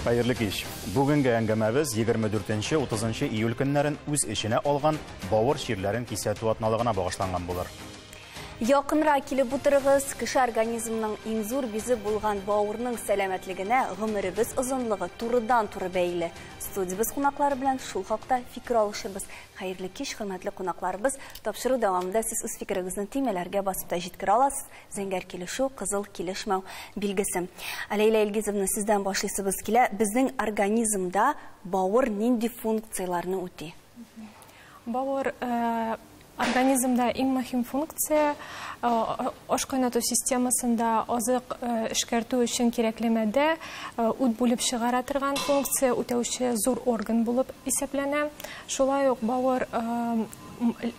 Хәерле кич. Бүгенге әңгәмәбез 24-30 июль көннәрен үз эченә алган бавыр чирләрен кисәтү атналыгына багышланган булыр. Якынрак килеп утырыгыз, кеше организмының иң зур бизе булган бавырның сәламәтлегенә гомеребез озынлыгы турыдан-туры бәйле. Студиябез кунаклары белән шул хакта фикер алышырбыз. Хәерле кич, хөрмәтле кунакларыбыз. Тапшыру дәвамында сез үз фикерегезне төймәләргә басып та җиткерә аласыз. Зәңгәр килешү, кызыл килешмәү билгесе. Ләйлә Илгизовна, сездән башлыйсыбыз килә. Безнең организмда бавыр нинди функцияләрне үти? Бавыр организмда иң мөһим функция аш кайнату системасында азык эшкәртү өчен кирәкле матдә ут бүлеп чыгара торган функция үтәүче зур орган булып исәпләнә. Шулай ук бавыр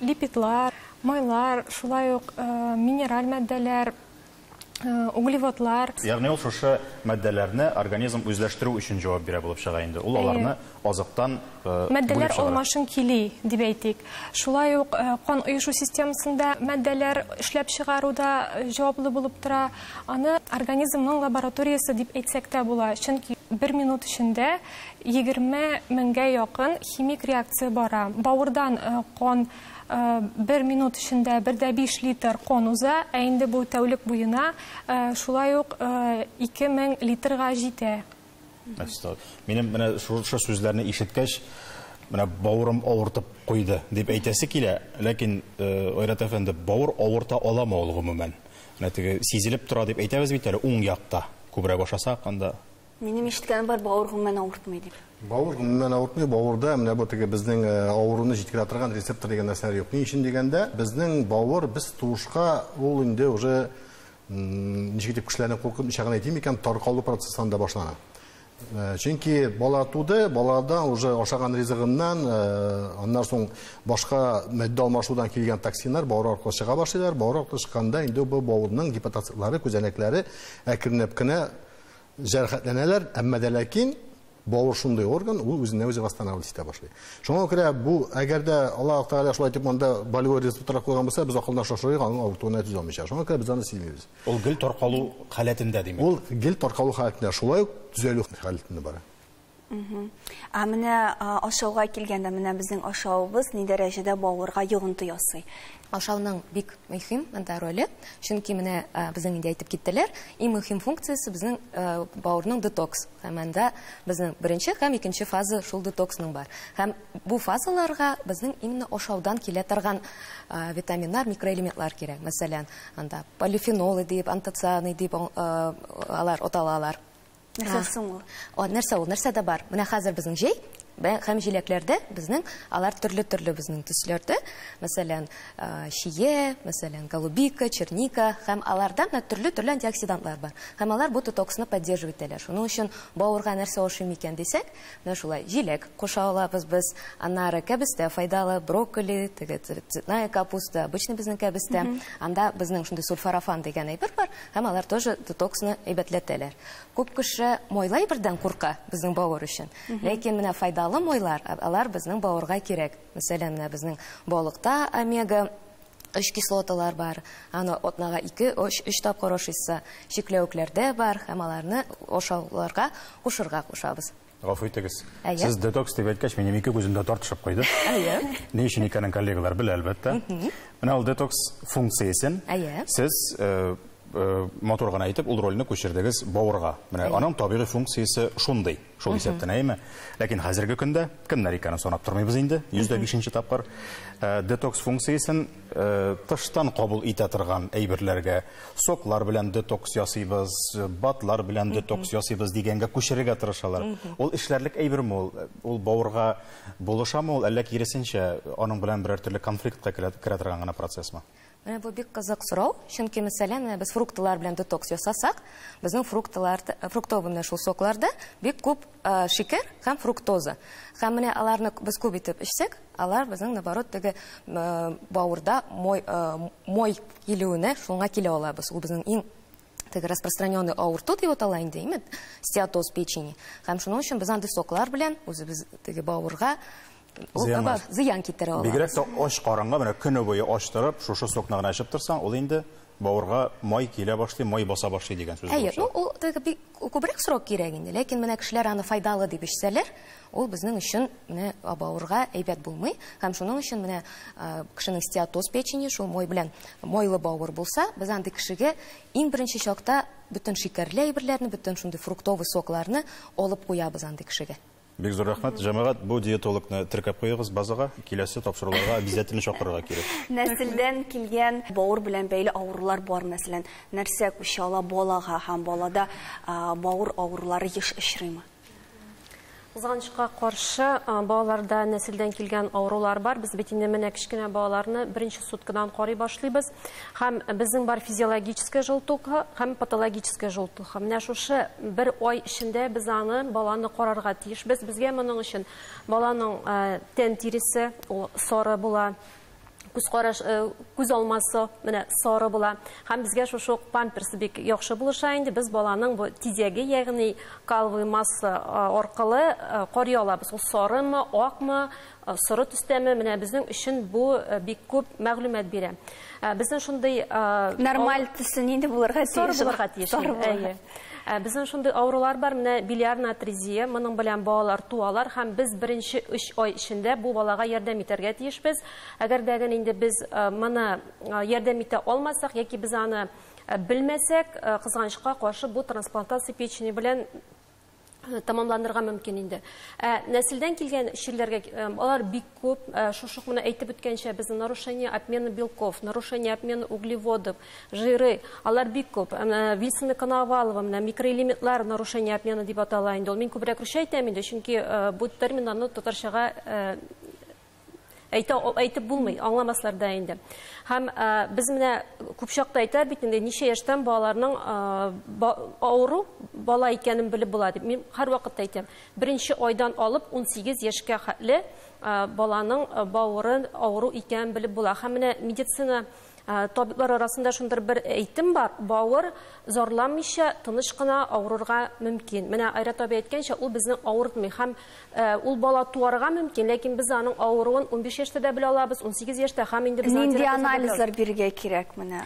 липидлар, майлар, шулай ук минераль матдәләр, углеводлар. Ягъни ул шушы матдәләрне организм үзләштерү өчен җавап бирә булып чыга инде. Ул аларны азыктан матдәләр алмашын кили дип әйтик. Шулай ук кан оешу системасында матдәләр эшләп чыгаруда җаваплы булып тора. Аны организмның лабораториясе дип әйтсәк тә була. Чөнки бер минут эчендә 20 меңгә якын химик реакция бара. Бавырдан кан бер минут эчендә 1,5 литр кан уза, ә инде бу тәүлек буена шулай ук 2000 литрга җитә. Минем менә шушы сүзләрне ишеткәч, менә бавырым авыртып куйды дип әйтәсе килә, ләкин Айрат әфәнде, бавыр авырта аламы ул гомумән? Менә теге сизелеп тора дип әйтәбез бит әле, уң якта күбрәк ашасак анда. Минем ишеткәнем бар, бавыр гомумән авыртмый дип. Бавыр гомумән авыртмый, бавырда менә бу теге безнең авыруны җиткерә торган рецептор дигән нәрсәләр юк. Ни өчен дигәндә, безнең бавыр без туышка ул инде уже ничек итеп кешеләрне куркытмыйча гына әйтим икән, таркалу процессында башлана. Чөнки бала туды, баладан уже ашаган ризыгыннан, аннан соң башка матдә алмашудан килгән токсиннар бавыр аркылы чыга башлыйлар. Бавыр аркылы чыкканда инде бу бавырның гепатоцитлары, күзәнәкләре әкренләп кенә җәрәхәтләнәләр, әмма дә ләкин бавыр шундый орган, ул үзенә үзе восстанавливать итә башлый. Шуңа күрә бу, әгәр дә Аллаһ Тәгалә шулай итеп монда болевой рецептор куйган булса, без акылдан шашырыйк, аның авыртуына түзә алмыйча. Шуңа күрә без аны сизмибез. Ул гел таркалу халәтендә, димәк. Ул гел таркалу халәтендә, шулай ук төзәлү халәтендә бара. Ә менә ашауга килгәндә, менә безнең ашавыбыз ни дәрәҗәдә бавырга йогынты ясый? Ашауның бик мөһим монда роле, чөнки менә безнең инде әйтеп киттеләр, иң мөһим функциясе безнең бавырның детокс. Һәм анда безнең беренче һәм икенче фаза шул детоксның бар. Һәм бу фазаларга безнең именно ашаудан килә торган витаминнар, микроэлементлар кирәк. Мәсәлән, анда полифенолы дип, антоцианы дип алар аталалар. Нәрсә соң ул? О, нәрсә ул? Нәрсә дә бар. Менә хәзер безнең җәй һәм җиләкләрдә безнең алар төрле-төрле безнең төсләрдә. Мәсәлән, чия, мәсәлән, голубика, черника һәм аларда менә төрле-төрле антиоксидантлар бар. Һәм алар бу детоксны поддерживать итәләр. Шуның өчен бавырга нәрсә ашыйм икән дисәк, менә шулай җиләк куша алабыз без. Аннары кәбестә файдалы, брокколи, теге цветная капуста, обычный безнең кәбестә. Анда безнең шундый сульфорафан дигән әйбер бар, һәм алар тоже детоксны әйбәтләтәләр. Күп кеше майлай бердән курка безнең бавыр өчен. Ләкин менә файдалы майлар, алар безнең бавырга кирәк. Мәсәлән, менә безнең балыкта омега 3 кислоталар бар. Аны атнага 2, 3 тапкыр ашыйсы. Чикләвекләрдә бар һәм аларны ашауларга кушырга кушабыз. Гафу итегез. Сез детокс дип әйткәч, минем ике күзем дә тартышып куйды. Ни өчен икәнен коллегалар белә, әлбәттә. Менә ул детокс функциясен сез матур гына әйтеп, ул рольне күчердегез бавырга. Менә аның табигый функциясе шундый, шул исәптән, әйеме? Ләкин хәзерге көндә кемнәр икәнен санап тормыйбыз инде, 105 тапкыр детокс функциясен тыштан кабул итә торган әйберләргә, соклар белән детокс ясыйбыз, батлар белән детокс ясыйбыз дигәнгә күчерергә тырышалар. Ул эшләрлек әйберме ул? Ул бавырга булышамы ул, әллә киресенчә аның белән берәр төрле конфликтка керә торган гына процессмы? Менә бу бик кызык сорау, чөнки мәсәлән, менә без фруктылар белән детокс ясасак, безнең фруктылар, фруктовый менә шул сокларда бик күп шикәр һәм фруктоза. Һәм менә аларны без күп итеп эчсәк, алар безнең наоборот теге бавырда мой килүенә шуңа килә алабыз. Ул безнең иң теге распространенный авырту дип атала инде, әйме? Стеатоз печени. Һәм шуның өчен без андый соклар белән үзебез теге бавырга зыян китерә ала. Бигрәк тә ач карынга, менә көне буе ач торып, шушы сокны гына эчеп торсаң, ул инде бавырга май килә башлый, май баса башлый дигән сүз. Әйе, ну ул теге күбрәк срок кирәк инде, ләкин менә кешеләр аны файдалы дип эчсәләр, ул безнең өчен менә бавырга әйбәт булмый. Һәм шуның өчен менә кешенең стеатоз печени, шул май белән майлы бавыр булса, без андый кешегә иң беренче чакта бөтен шикәрле әйберләрне, бөтен шундый фруктовый сокларны алып куябыз андый кешегә. Бик зур рәхмәт. Җәмәгать, бу диетологны теркәп куегыз базага, киләсе тапшыруларга обязательно чакырырга кирәк. Нәселдән килгән бавыр белән бәйле авырулар бар, мәсәлән, нәрсә күчә ала балага һәм балада бавыр авырулары еш очрыймы? Кызганычка каршы, балаларда нәселдән килгән авырулар бар. Без бит инде менә кечкенә балаларны беренче суткадан карый башлыйбыз. Һәм безнең бар физиологическая желтуха һәм патологическая желтуха. Менә шушы бер ай эчендә без аны баланы карарга тиешбез. Безгә моның өчен баланың тән тиресе ул сары була, күз караш, күз алмасы менә сары була. Һәм безгә шушы ук памперс бик яхшы булыша инде. Без баланың бу тизәге, ягъни каловый масса аркылы карый алабыз. Ул сарымы, акмы, соры төстәме, менә безнең өчен бу бик күп мәгълүмат бирә. Безнең шундый нормаль төсе нинди булырга тиеш? Сары булырга тиеш. Сары булырга. Безнең шундый авырулар бар, менә билиарная атрезия, моның белән балалар туалар һәм без беренче 3 ай эчендә бу балага ярдәм итәргә тиешбез. Әгәр дә инде без моны ярдәм итә алмасак яки без аны белмәсәк, кызганычка каршы бу трансплантация печени белән тамамланырга мөмкин инде. Нәселдән килгән чирләргә алар бик күп. Шушы менә әйтеп үткәнчә, безнең нарушение обмена белков, нарушение обмена углеводов, жиры, алар бик күп. Вильсона Коновалова, менә микроэлементлар нарушение обмена дип атала инде. Ул мин күбрәк русча әйтәм инде, чөнки бу терминнарны татарчага әйтеп булмый, аңламаслар да инде. Һәм без менә күп чакта әйтәбез бит инде, ничә яшьтән балаларның авыру бала икәнен белеп була дип. Мин һәрвакытта әйтәм, беренче айдан алып 18 яшькә хәтле баланың бавырын авыру икәнен белеп була. Һәм менә медицина табиблар арасында шундый бер әйтем бар: бавыр зарланмыйча тыныч кына авырырга мөмкин. Менә Айрат абый әйткәнчә, ул безне авыртмый һәм ул бала туарга мөмкин, ләкин без аның авыруын 15 яшьтә дә белә алабыз, 18 яшьтә һәм инде без нинди анализлар бирергә кирәк менә?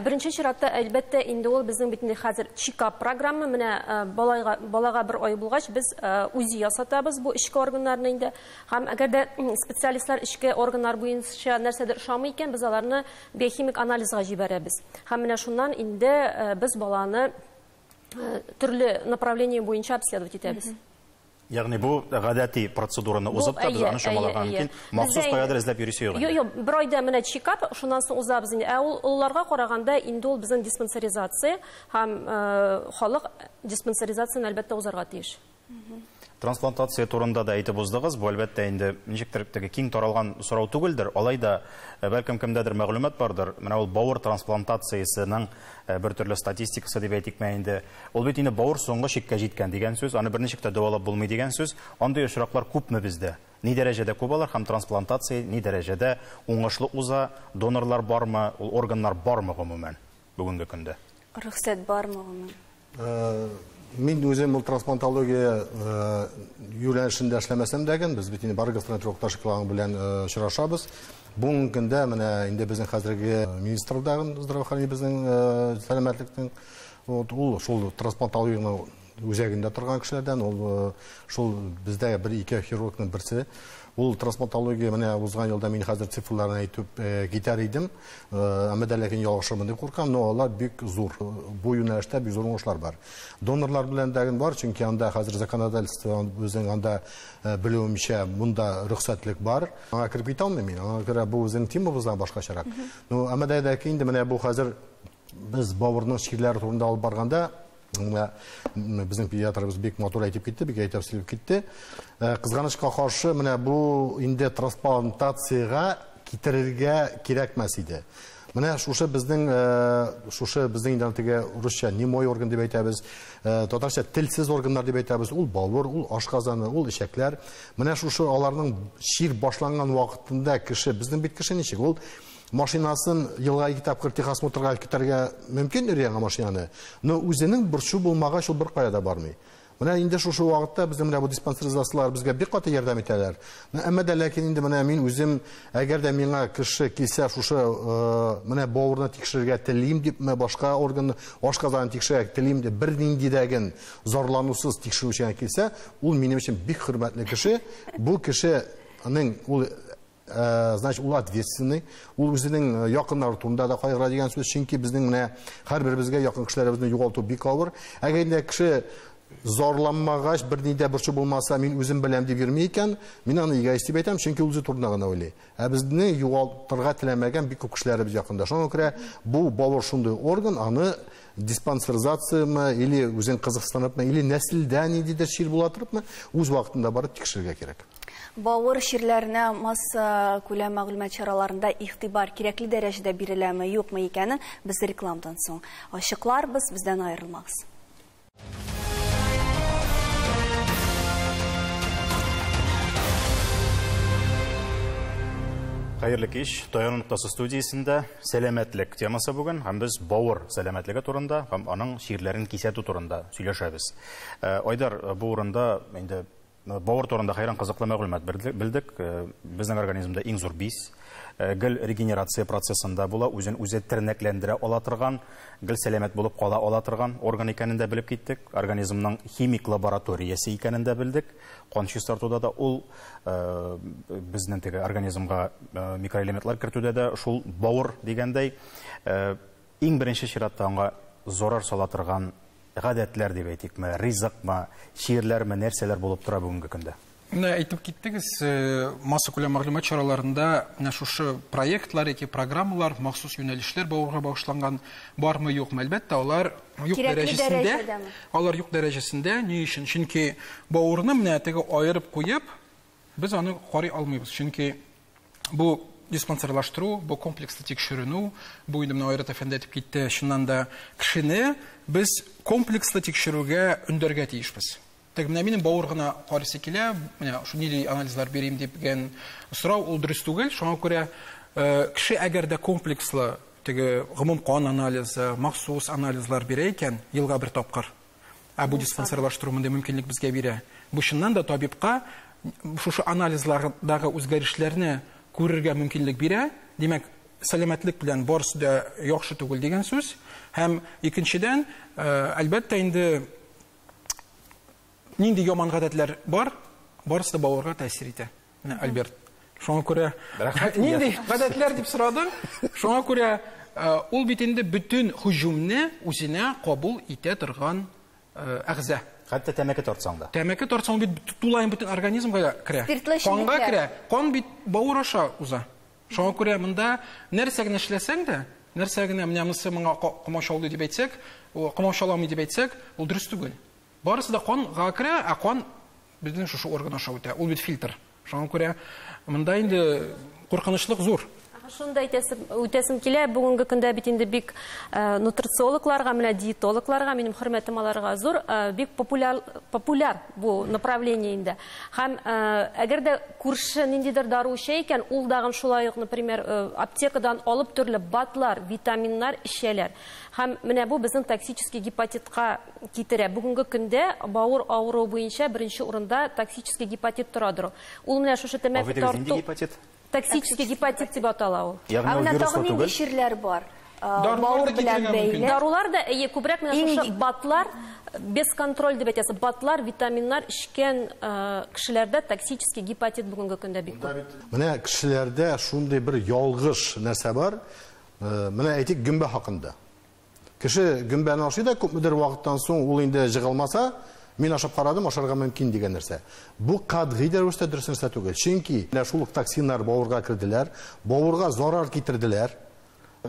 Беренче чиратта, әлбәттә, инде ул безнең бит инде хәзер чекап программа, менә балага бер ай булгач, без УЗИ ясатабыз бу эчке органнарны инде. Һәм әгәр дә специалистлар эчке органнар буенча нәрсәдер ошамый икән, без аларны биохимик анализга җибәрәбез. Һәм менә шуннан инде без баланы төрле направление буенча обследовать итәбез. Ягъни бу гадәти процедураны узып та без аны чамаларга мөмкин. Махсус каядыр эзләп йөрисе юк. Юк, юк, бер айда менә чекап, шуннан соң узабыз инде. Ә ул олыларга караганда инде ул безнең диспансеризация һәм халык диспансеризацияне әлбәттә узарга тиеш. Трансплантация турында да әйтеп уздыгыз. Бу әлбәттә инде ничектер теге киң таралган сорау түгелдер. Алай да бәлкем кемдәдер мәгълүмат бардыр. Менә ул бавыр трансплантациясенең бер төрле статистикасы дип әйтикме инде. Ул бит инде бавыр соңгы чиккә җиткән дигән сүз, аны берничек тә дәвалап булмый дигән сүз. Андый очраклар күпме бездә? Ни дәрәҗәдә күп алар һәм трансплантация ни дәрәҗәдә уңышлы уза, донорлар бармы, ул органнар бармы гомумән бүгенге көндә? Рөхсәт бармы гомумән? Мин үзем ул трансплантология юнәлешендә эшләмәсәм дә, без бит инде бар гастроэнтерологлар шикелле белән очрашабыз. Бүгенге көндә менә инде безнең хәзерге министр дагы здравоохранение безнең сәламәтлекнең, вот ул шул трансплантологияның үзәгендә торган кешеләрдән, ул шул бездә бер-ике хирургның берсе. Ул трансплантология менә узган елда мин хәзер цифрларын әйтеп китәр идем, әмма дә ләкин ялгышырмын дип куркам, но алар бик зур. Бу юнәлештә бик зур уңышлар бар. Донорлар белән дә бар, чөнки анда хәзер законодательство безнең анда белүемчә монда рөхсәтлек бар. Аңа кереп китә алмыйм мин. Аңа күрә бу үзенең темабыздан башкачарак. Но әмма дә ләкин инде менә бу хәзер без бавырның чирләре турында алып барганда безнең педиатрыбыз бик матур әйтеп китте, бик әйтеп сөйләп китте. Кызганычка каршы, менә бу инде трансплантациягә китерергә кирәкмәс иде. Менә шушы безнең инде теге русча немой орган дип әйтәбез, татарча телсез органнар дип әйтәбез. Ул бавыр, ул ашказаны, ул эчәкләр. Менә шушы аларның чир башланган вакытында кеше, безнең бит кеше ничек? Ул машинасын елга ике тапкыр техосмотрга китәргә мөмкин өр-яңа машинаны, но үзенең борчу булмагач ул бер кая да бармый. Менә инде шушы вакытта безнең менә бу диспансеризацияләр безгә бик каты ярдәм итәләр. Әмма дә ләкин инде менә мин үзем, әгәр дә миңа кеше килсә, шушы менә бавырны тикшерергә телим дип, башка органны, ашказанын тикшерергә телим дип, бернинди дәген зарланусыз тикшерүчегә килсә, ул минем өчен бик хөрмәтле кеше. Бу кешенең ул значит, ул ответственный, ул үзенең якыннары турында да кайгыра дигән сүз, чөнки безнең менә һәрберебезгә якын кешеләребезне югалту бик авыр. Әгәр инде кеше зарланмагач, берни дә борчу булмаса, мин үзем беләм дип йөрми икән, мин аны эгоист дип әйтәм, чөнки ул үзе турында гына уйлый. Ә безне югалтырга теләмәгән бик күп кешеләребез якында. Шуңа күрә бу бавыр шундый орган, аны диспансеризацияме, или үзен кызыксыныпмы, или нәселдә ниндидер чир була торыпмы, үз вакытында барып тикшерергә кирәк. Бавыр чирләренә масса күләм мәгълүмат чараларында игътибар кирәкле дәрәҗәдә биреләме, юкмы икәнен без рекламадан соң ачыкларбыз, бездән аерылмагыз. Хәерле кич. Таяну ноктасы студиясендә сәламәтлек темасы бүген, һәм без бавыр сәламәтлеге турында һәм аның чирләрен кисәтү турында сөйләшәбез. Айдар, бу урында инде бавыр турында хәйран кызыклы мәгълүмат белдек. Безнең организмда иң зур биз, гел регенерация процессында була, үзен үзе тернәкләндерә ала торган, гел сәламәт булып кала ала торган орган икәнен дә белеп киттек. Организмның химик лабораториясе икәнен дә белдек. Кан чистартуда да ул безнең теге организмга микроэлементлар кертүдә дә шул бавыр дигәндәй, иң беренче чиратта аңа зарар сала торган гадәтләр дип әйтикме, ризыкмы, чирләрме, нәрсәләр булып тора бүгенге көндә? Менә әйтеп киттегез, массакүләм мәгълүмат чараларында менә шушы проектлар яки программалар, махсус юнәлешләр бавырга багышланган бармы, юкмы? Әлбәттә, алар юк дәрәҗәсендә. Алар юк дәрәҗәсендә. Ни өчен? Чөнки бавырны менә теге аерып куеп, без аны карый алмыйбыз. Чөнки бу диспансерлаштыру, бу комплекслы тикшеренү, бу инде менә Айрат әфәнде әйтеп китте, чыннан да кешене без комплекслы тикшерүгә өндәргә тиешбез. Тик менә минем бавыр гына карыйсы килә, менә шу нинди анализлар бирим дигән сорау ул дөрес түгел. Шуңа күрә кеше әгәр дә комплекслы теге гомум кан анализы, махсус анализлар бирә икән, елга бер тапкыр. Ә бу диспансерлаштыру мондый мөмкинлек безгә бирә. Бу чыннан да табибка шушы анализлардагы үзгәрешләрне күрергә мөмкинлек бирә. Димәк, сәламәтлек белән барысы да яхшы түгел дигән сүз. Һәм икенчедән, әлбәттә инде нинди яман гадәтләр бар, барысы да бавырга тәэсир итә. Менә Альберт, шуңа күрә нинди гадәтләр дип сорадың, шуңа күрә ул бит инде бөтен һөҗүмне үзенә кабул итә торган әгъза. Хәтта тәмәке тартсаң да. Тәмәке тартсаң бит тулаем бөтен организмга керә. Канга керә. Кан бит бавыр аша уза. Шуңа күрә монда нәрсә генә эшләсәң дә, нәрсә генә менә монысы моңа комачаулый дип әйтсәк, комачауламый дип әйтсәк, ул дөрес түгел. Барысы да канга керә, ә кан безнең шушы орган аша үтә. Ул бит фильтр. Шуңа күрә монда инде куркынычлык зур. Шунда үтәсем килә, бүгенге көндә бит инде бик нутрициологларга, менә диетологларга, минем хөрмәтем аларга зур, бик популяр бу направление инде. Һәм әгәр дә күрше ниндидер дару эчә икән, ул дагын шулай ук, например, аптекадан алып төрле БАДлар, витаминнар эчәләр. Һәм менә бу безнең токсический гепатитка китерә. Бүгенге көндә бавыр авыруы буенча беренче урында токсический гепатит торадыр. Ул менә шушы тәмәке тарту. Токсический гепатит дип атала ул. Ә менә тагын нинди чирләр бар? Бавыр белән бәйле. Дарулар да, күбрәк менә шушы БАДлар, без контроль дип әйтәсе, БАДлар, витаминнар эчкән кешеләрдә токсический гепатит бүгенге көндә бик күп. Менә кешеләрдә шундый бер ялгыш нәрсә бар. Менә әйтик, гөмбә хакында. Кеше гөмбәне ашый да күпмедер вакыттан соң ул инде жыгылмаса, мин ашап карадым, ашарга мөмкин дигән нәрсә. Бу катгый рәвештә дөрес нәрсә түгел. Чөнки менә шул ук токсиннар бавырга керделәр, бавырга зарар китерделәр.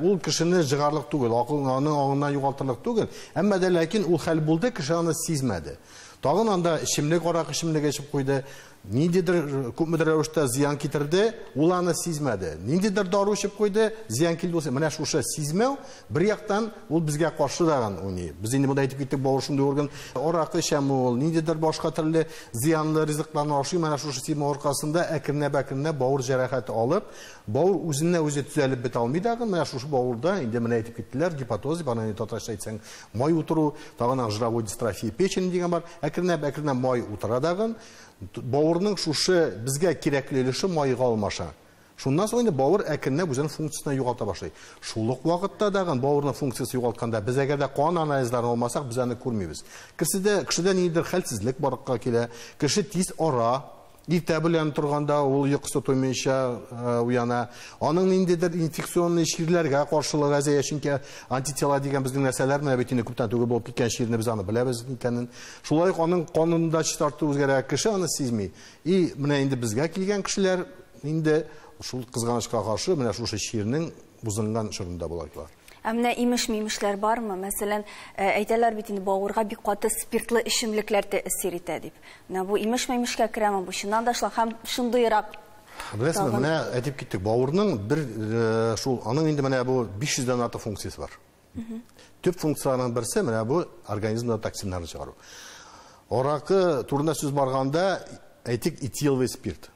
Ул кешене жыгарлык түгел, акыл аның аңыннан югалтырлык түгел. Әмма дә ләкин ул хәл булды, кеше аны сизмәде. Тагын анда эчемлек, аракы эчемлеге эчеп куйды. Ниндидер күпмедер рәвештә зыян китерде, ул аны сизмәде. Ниндидер дару эчеп куйды, зыян килде булса, менә шушы сизмәү бер яктан ул безгә каршы даган уйный. Без инде монда әйтеп киттек, бавыр шундый орган, аракы эчәме ул, ниндидер башка төрле зыянлы ризыкларны ашый, менә шушы сизмәү аркасында әкренләп-әкренләп бавыр җәрәхәте алып, бавыр үзеннән үзе төзәлеп бетә алмый дагы, менә шушы бавырда инде менә әйтеп киттеләр, гепатоз, дип аны татарча әйтсәң, май утыру, тагын жировой дистрофия печени дигән бар. Әкренләп-әкренләп май утыра дагын, бавырның шушы безгә кирәкле өлеше майга алмаша. Шуннан соң инде бавыр әкренләп үзенең функциясен югалта башлый. Шул ук вакытта дагын бавырның функциясе югалтканда без әгәр дә кан анализларын алмасак, без аны күрмибез. Кешедә ниндидер хәлсезлек барлыкка килә, кеше тиз ара, иртә белән торганда ул йокысы туймыйча уяна. Аның ниндидер инфекционный чирләргә каршылыгы әзәя, чөнки антитела дигән безнең нәрсәләр менә бит инде күптән түгел булып киткән чирне без аны беләбез икәнен. Шулай ук аның канында чистарту үзгәрә, кеше аны сизми. И менә инде безгә килгән кешеләр инде шул кызганычка каршы менә шушы чирнең узынган чорында булалар. Ә менә имеш-мимешләр бармы? Мәсәлән, әйтәләр бит инде бавырга бик каты спиртлы эчемлекләр тәэсир итә дип. Менә бу имеш-мимешкә керәме? Бу чыннан да шулай һәм шундыйрак. Беләсезме, менә әйтеп киттек, бавырның бер шул, аның инде менә бу 500дән артык функциясе бар. Төп функцияләрнең берсе менә бу организмда токсиннарны чыгару. Аракы турында сүз барганда, әйтик, этиловый спирт.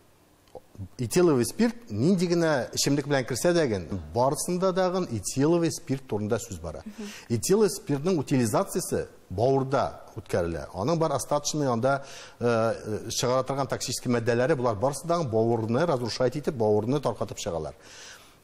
Этиловый спирт нинди генә эчемлек белән керсә дә ген, барысында дагын этиловый спирт турында сүз бара. Этиловый спиртның утилизациясе бавырда үткәрелә. Аның бар остаточный анда чыгара торган токсический матдәләре, булар барысы да бавырны разрушать итеп, бавырны таркатып чыгалар.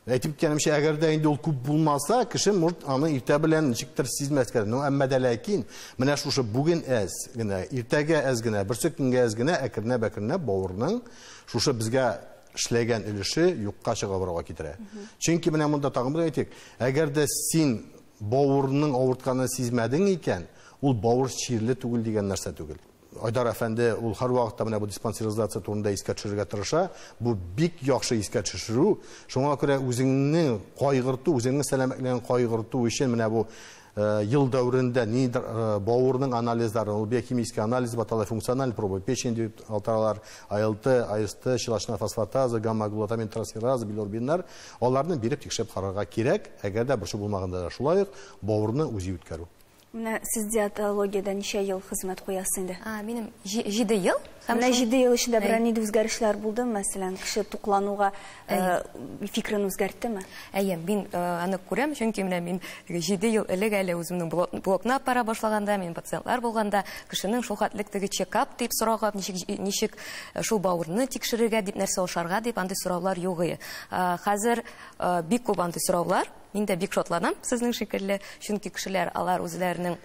Әйтеп киткәнемчә, әгәр дә инде ул күп булмаса, кеше может аны иртә белән ничектер сизмәскә. Ну, әмма дә ләкин менә шушы бүген әз генә, иртәгә әз генә, берсе көнгә әз генә, әкренләп-әкренләп бавырның шушы безгә эшләгән өлеше юкка чыга баруга китерә. Чөнки менә монда тагын бер әйтик, әгәр дә син бавырның авыртканын сизмәдең икән, ул бавыр чирле түгел дигән нәрсә түгел. Айдар әфәнде ул һәр вакытта менә бу диспансеризация турында искә төшерергә тырыша. Бу бик яхшы искә төшерү. Шуңа күрә үзеңне кайгырту, үзеңнең сәламәтлеген кайгырту өчен менә бу ел дәверендә нидер бавырның анализлары, ул биохимический анализ, баталай функциональ проба печени дип аталар, АЛТ, АСТ, щелочная фосфатаза, гамма-глутамин трансфераза, билирубиннар, аларны биреп тикшереп карарга кирәк. Әгәр дә борчу булмаганда да шулай ук бавырны үзе үткәрү. Менә сез диетологиядә ничә ел хезмәт куясыз инде? Минем 7 ел. Менә 7 ел эчендә берәр нинди үзгәрешләр булды? Мәсәлән, кеше туклануга фикерен үзгәрттеме? Әйе, мин аны күрәм, чөнки менә мин 7 ел элек әле үземнең блокны апара башлаганда, минем пациентлар булганда, кешенең шул хәтлек теге чекап дип сорауга, ничек шул бавырны тикшерергә дип, нәрсә ашарга дип, андый сораулар юк иде. Хәзер бик күп андый сораулар. Мин дә бик шатланам сезнең шикелле, чөнки кешеләр алар үзләренең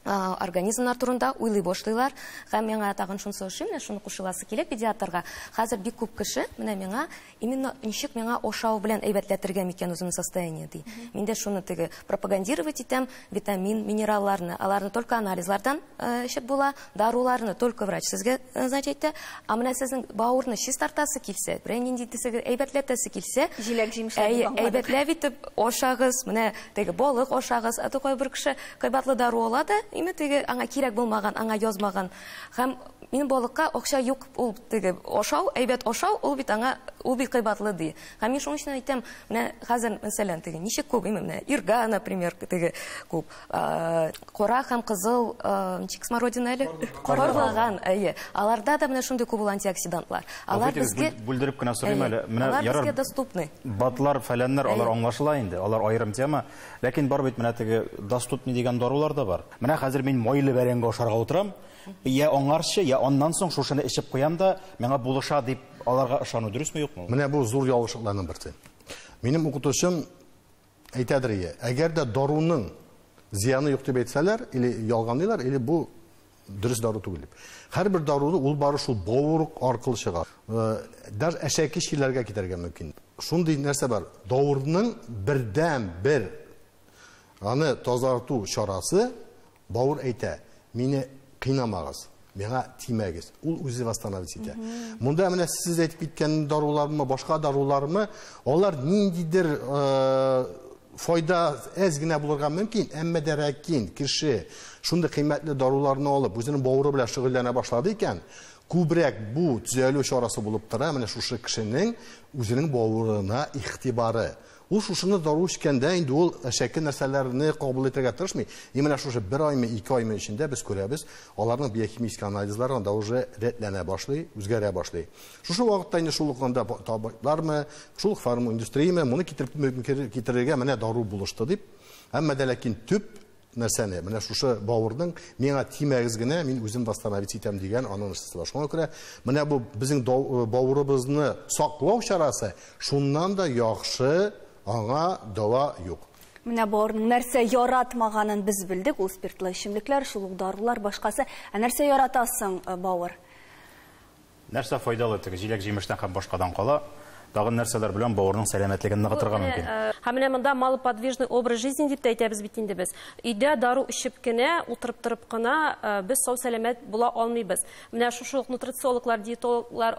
организмнар турында уйлый башлыйлар. Һәм миңа тагын шунысы ошый, менә шуны кушыласы килә педиатрга. Хәзер бик күп кеше менә миңа именно ничек миңа ашау белән әйбәтләтергә микән үземнең состояние ди. Мин дә шуны теге пропагандировать итәм, витамин, минералларны, аларны только анализлардан эчеп була, даруларны только врач сезгә значит әйтә. Ә менә сезнең бавырны чистартасы килсә, берәр нинди теге әйбәтләтәсе килсә, җиләк-җимешләр дип аңладык. Әйбәтләп итеп ашагыз, менә теге балык ашагыз, ә то кайбер кеше кыйбатлы дару ала да, име теге аңа кирәк булмаган, аңа язмаган. Һәм минем балыкка акча юк, ул теге ашау, әйбәт ашау, ул бит аңа, ул бит кыйбатлы ди. Һәм мин шуның өчен әйтәм, менә хәзер, мәсәлән, теге ничек күп, име менә ирга, например, теге күп, кара һәм кызыл, ничек смородина әле? Карлыган, әйе. Аларда да менә шундый күп ул антиоксидантлар. Алар безгә бүлдереп кенә сорыйм әле. Менә алар ярар, безгә доступны. Батлар, фәләннәр, алар аңлашыла инде, алар аерым тема. Ләкин бар бит менә теге доступный дигән дарулар да бар. Менә хәзер мин майлы бәрәңге ашарга утырам. Я аңарчы, я аннан соң шушыны эчеп куям да, миңа булыша дип аларга ышану дөресме, юкмы? Менә бу зур ялгышлыкларның берсе. Минем укытучым әйтәдер ие, әгәр дә даруның зыяны юк дип әйтсәләр, или ялганлыйлар, или бу дөрес дару түгел дип. Һәрбер даруны ул бары шул бавыр аркылы чыга. Даже әшәке чирләргә китәргә мөмкин. Шундый нәрсә бар. Бавырның бердән бер аны тазарту чарасы бавыр әйтә, мине кыйнамагыз, миңа тимәгез. Ул үзе восстановить итә. Монда менә сез әйтеп киткән дарулармы, башка дарулармы, алар ниндидер файда әз генә булырга мөмкин, әмма дә ләкин кеше шундый кыйммәтле даруларны алып, үзенең бавыры белән шөгыльләнә башлады икән, күбрәк бу төзәлү чарасы булып тора, менә шушы кешенең үзенең бавырына игътибары. Ул шушыны дару эчкәндә инде ул әшәке нәрсәләрне кабул итәргә тырышмый. И менә шушы бер аймы, ике аймы эчендә без күрәбез, аларның биохимический анализлары анда уже рәтләнә башлый, үзгәрә башлый. Шушы вакытта инде шул ук анда табиблармы, шул ук фарминдустрияме моны китерергә менә дару булышты дип. Әмма дә ләкин төп нәрсәне, менә шушы бавырның миңа тимәгез генә, мин үзем восстановить итәм дигән аның нәрсәсе бар. Шуңа күрә менә бу безнең бавырыбызны саклау чарасы шуннан да яхшы аңа дава юк. Менә бавырның нәрсә яратмаганын без белдек, ул спиртлы эчемлекләр, шул ук дарулар, башкасы. Ә нәрсә яратасың, бавыр? Нәрсә файдалы теге җиләк-җимештән һәм башкадан кала, тагын нәрсәләр белән бавырның сәламәтлеген ныгытырга мөмкин. Һәм менә монда малоподвижный образ жизни дип тә әйтәбез бит инде без. Өйдә дару эчеп кенә, утырып торып кына без сау сәламәт була алмыйбыз. Менә шушы ук нутрициологлар, диетологлар,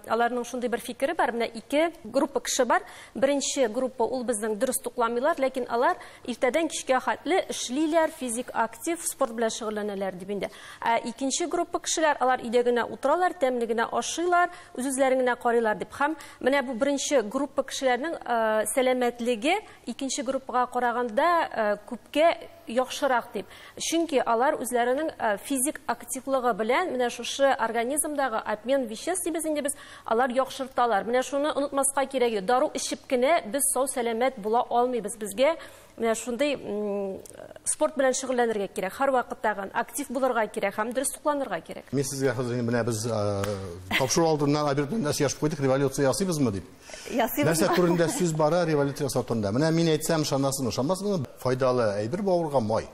аларның шундый бер фикере бар. Менә ике группа кеше бар. Беренче группа ул безнең дөрес тукламыйлар, ләкин алар иртәдән кичкә хәтле эшлиләр, физик актив, спорт белән шөгыльләнәләр дип инде. Ә икенче группа кешеләр, алар өйдә генә утыралар, тәмле генә ашыйлар, үз-үзләрен генә карыйлар дип. Һәм менә бу беренче группа кешеләрнең сәламәтлеге икенче группага караганда күпкә яхшырак дип. Чөнки алар үзләренең физик активлыгы белән менә шушы организмдагы обмен веществ дибез инде без, алар яхшырталар. Менә шуны онытмаска кирәк. Дару эчеп кенә без сау сәламәт була алмыйбыз. Безгә менә шундый спорт белән шөгыльләнергә кирәк, һәрвакытта актив булырга кирәк һәм дөрес тукланырга кирәк. Мин сезгә хәзер менә без тапшыру алдыннан Альберт белән нәрсә язып куйдык, революция ясыйбызмы дип. Ясыйбызмы? Нәрсә турында сүз бара, революция ясау турында. Менә мин әйтсәм, ышанасызмы, ышанмассызмы? Файдалы әйбер бавырга май.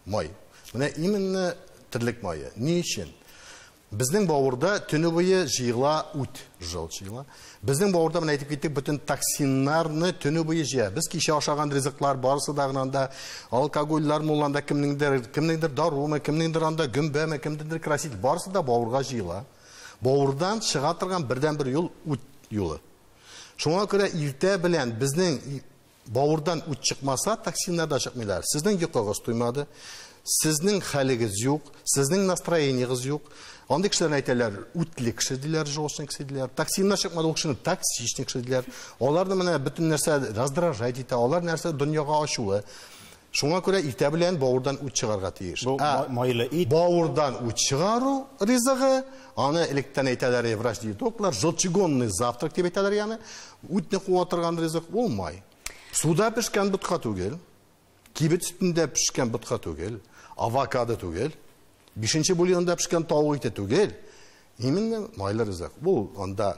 Май. Менә именно терлек мае. Ни өчен? Безнең бавырда төне буе җыела үт, желчь җыела. Безнең бавырда менә әйтеп киттек, бөтен токсиннарны төне буе җыя. Без кичә ашаган ризыклар барысы да анда алкогольләр мулланда, кемнеңдер дарумы, кемнеңдер анда гөмбәме, кемнеңдер краситель, барысы да бавырга җыела. Бавырдан чыга торган бердән-бер юл үт юлы. Шуңа күрә иртә белән безнең бавырдан үт чыкмаса, токсиннар да чыкмыйлар. Сезнең йокыгыз туймады, сезнең хәлегез юк, сезнең настроениегез юк. Андый кешеләрне әйтәләр, үтле кеше диләр, желчный кеше диләр. Токсиннар чыкмады, ул кешене токсичный кеше диләр. Аларны менә бөтен нәрсә раздражать итә, алар нәрсә дөньяга ачулы. Шуңа күрә иртә белән бавырдан үт чыгарга тиеш. Бу майлы ит. Бавырдан үт чыгару ризыгы, аны электән әйтәләр врач-диетологлар, желчегонный завтрак дип әйтәләр, ягъни үтне куа торган ризык ул май. Суда пешкән ботка түгел, кибет сөтендә пешкән ботка түгел, авокадо түгел, 5-нче бульонда пешкән тавык ите түгел, именно майлы ризык. Бу анда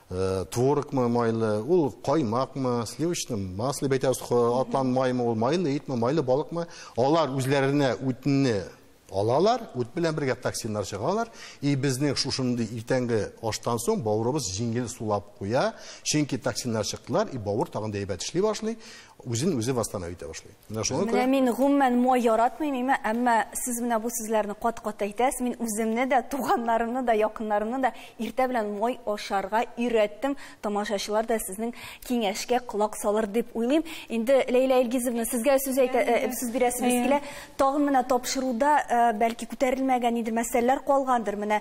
творогмы майлы, ул каймакмы, сливочный масло дип әйтәбез, атлан маймы, ул майлы итме, майлы балыкмы, алар үзләренә үтне алалар, үт белән бергә токсиннар чыгалар, и безнең шушындый иртәнге аштан соң бавырыбыз җиңел сулап куя, чөнки токсиннар чыктылар, и бавыр тагын да әйбәт эшли башлый, үзен үзе восстановить итә башлый. Менә шуңа күрә Менә мин гомумән май яратмыйм, әмма сез менә бу сүзләрне кат-кат әйтәсез, мин үземне дә, туганнарымны да, якыннарымны да иртә белән май ашарга өйрәттем. Тамашачылар да сезнең киңәшкә колак салыр дип уйлыйм. Инде Ләйлә Илгизовна, сезгә сүз әйтә, сүз бирәсебез килә. Тагын менә тапшыруда бәлки күтәрелмәгән нидер мәсьәләләр калгандыр, менә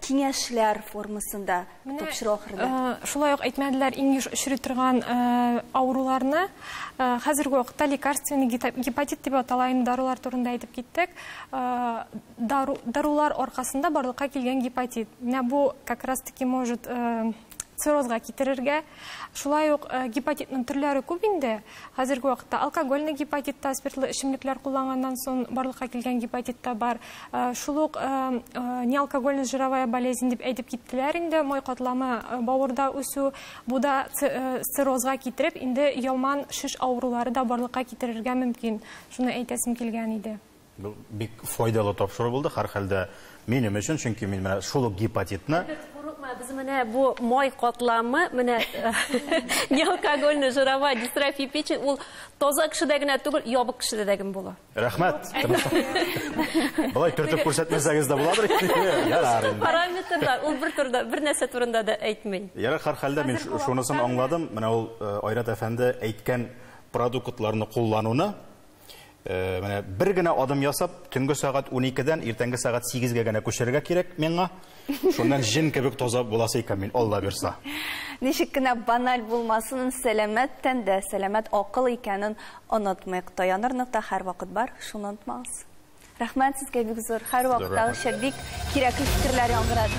киңәшләр формасында тапшыру ахырында. Шулай ук әйтмәделәр иң еш очрый торган авыруларны. Хәзерге вакытта лекарственный гепатит дип атала, инде дарулар турында әйтеп киттек. Дарулар аркасында барлыкка килгән гепатит. Менә бу как раз таки может циррозга китерергә. Шулай ук гепатитның төрләре күп инде. Хәзерге вакытта алкогольный гепатит та, спиртлы эчемлекләр кулланганнан соң барлыкка килгән гепатит та бар. Шул ук неалкогольная жировая болезнь дип әйтеп киттеләр инде, май катламы бавырда үсү, бу да циррозга китереп, инде яман шеш авырулары да барлыкка китерергә мөмкин. Шуны әйтәсем килгән иде. Бу бик файдалы тапшыру булды, һәр хәлдә минем өчен, чөнки мин менә шул ук гепатитны Без менә бу май катламы, менә неалкогольная жировая дистрофия печени, ул таза кешедә генә түгел, ябык кешедә дә була. Рәхмәт. Болай төртеп күрсәтмәсәгез дә буладыр. Ярар инде. Параметрлар ул бер турда, бер нәрсә турында да әйтми. Ярар, һәр хәлдә мин шунысын аңладым. Менә ул Айрат әфәнде әйткән продуктларны куллануны менә бер генә адым ясап, төнге сәгать 12-дән иртәнге сәгать 8-гә генә күчерергә кирәк миңа. Шуннан җен кебек таза буласы икән мин, Алла бирса. Ничек кенә баналь булмасын, сәламәт тәндә, сәламәт акыл икәнен онытмыйк. Таяныр нокта һәрвакыт бар, шуны онытмагыз. Рәхмәт сезгә бик зур. Һәрвакыттагыча бик кирәкле фикерләр яңгырады.